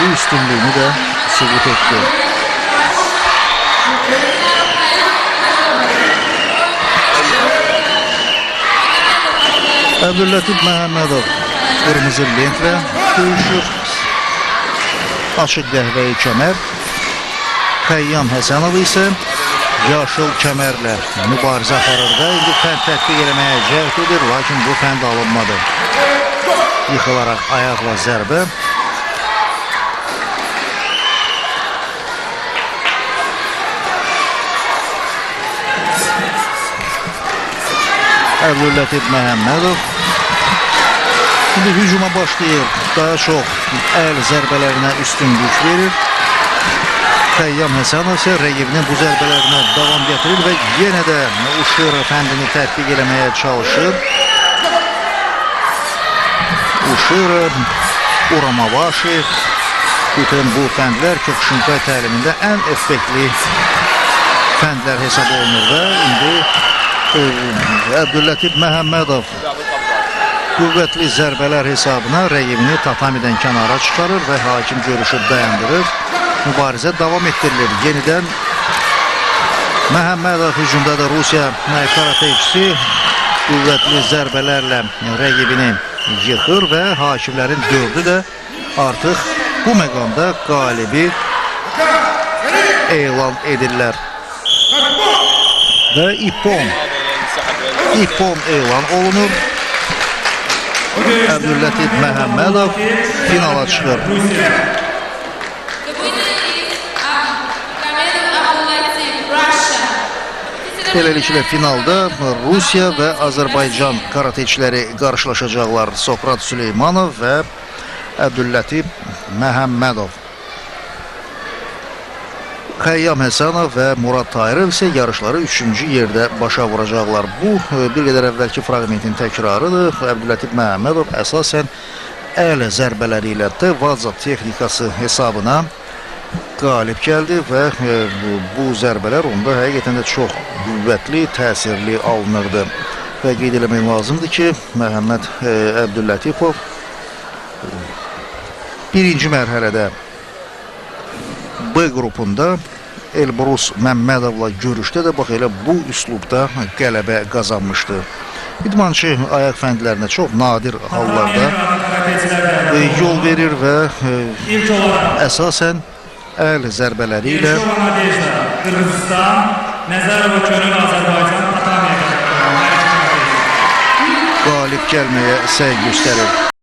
Bu üstünlüyünü də sübut etdi. Əbdüllətif Məhəmmədov qırmızı lentlə döyüşür. Açıq qəhvəyi kəmər. Xəyyam Həsənov isə yaşıl kəmərlə mübarizə aparır və indi fənd tətbiq eləməyə cəhd edir, lakin bu fənd alınmadı. Yıxılaraq ayaqla zərbə. Əbdüllətif Məhəmmədov indi hücuma başlayır. Daha çox əl zərbələrinə üstünlük verir. Xəyyam Həsənov isə rəqibinin bu zərbələrinə davam gətirir və yenə də Uşira fəndini tətbiq eləməyə çalışır. Uşira, Uramavaşı, bütün bu fəndlər Kyokushinkai təlimində ən effektli fəndlər hesab olunur və indi Əbdüllətif Məhəmmədov qüvvətli zərbələr hesabına rəqibini tatamidən kənara çıxarır və hakim görüşü dayandırır. Mübarizə davam etdirilir. Yenidən Məhəmmədov hücumdadır. Rusiya karateçisi qüvvətli zərbələrlə rəqibini yıxır və hakimlərin dördü də artıq bu məqamda qalibi elan edirlər. Və ippon elan olunur. Əbdüllətif Məhəmmədov finala çıxır. Beləliklə finalda Rusiya və Azərbaycan karateçiləri qarşılaşacaqlar. Sokrat Süleymanov və Əbdüllətif Məhəmmədov. Xəyyam Həsənov və Murad Tahirov isə yarışları 3-cü yerdə başa vuracaqlar. Bu, bir qədər əvvəlki fraqmentin təkrarıdır. Əbdüllətif Məhəmmədov əsasən əl zərbələri ilə Tevaza texnikası hesabına qalib gəldi və bu zərbələr onda həqiqətən də çox qüvvətli, təsirli alınırdı. Və qeyd eləmək lazımdır ki, Məhəmməd Əbdüllətifov birinci mərhələdə B qrupunda Elbrus Məmmədovla görüşdə də bax elə bu üslubda qələbə qazanmışdı. İdmançı ayaq fəndlərinə çox nadir hallarda yol verir və əsasən əl zərbələri ilə qalib gəlməyə səy göstərir.